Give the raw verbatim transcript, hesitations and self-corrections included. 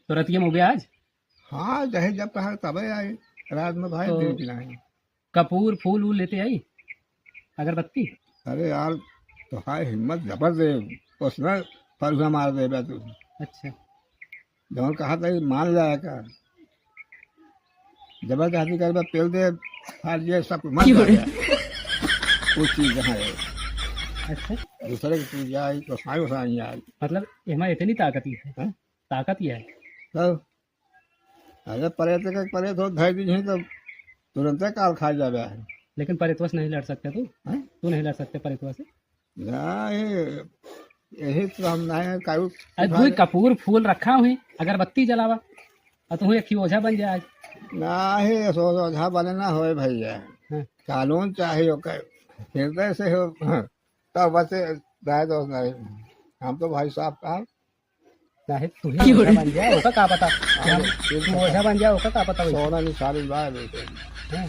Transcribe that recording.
तो रतिया में हो गया आज? हाँ, चाहे जब कहा तबे आई, रात में भाई तो दिन की नहीं। कपूर, फूल, वूल लेते आई, अगरबत्ती? अरे यार, तो हाय हिम्मत जबर दे, उसमें फरुहा मार देबे तू। अच्छा। जौन कहा था, मान जाए का। जबरदस्ती करबे, पेल दे, फाड़ दिए, सब मर जाए। वो चीज है। अच्छा। दूसरे की पूजा आई, तो साई, साई आई। मतलब, एमा इतनी ताकत ही है? हैं? ताकत ही है। तो अरे, परेत के परेत हो, धर दीजिए तो तुरंते काल खा जावे है। लेकिन परेतवा से नहीं लड़ सकते तू? हैं? तू नहीं लड़ सकते परेतवा से? नहीं, यही तो हम नहीं, काऊ अरे, उठा दुई ले। कपूर फूल रखा हुई, अगरबत्ती जलावा, और तू एक ही ओझा बन जाए आज। नहीं, सो ओझा बने ना होए भैया। हाँ। कानून चाहिए ओकर, हृदय से हो, तब बचे, दाए दोस्त नहीं। हम तो भाई साहब का नहीं, तू ही ओझा बन जा, ओका का पता? हाँ, तू ओझा बन जा, ओका का पता वैसे? सोना निशानी बा, बिल्कुल। हाँ।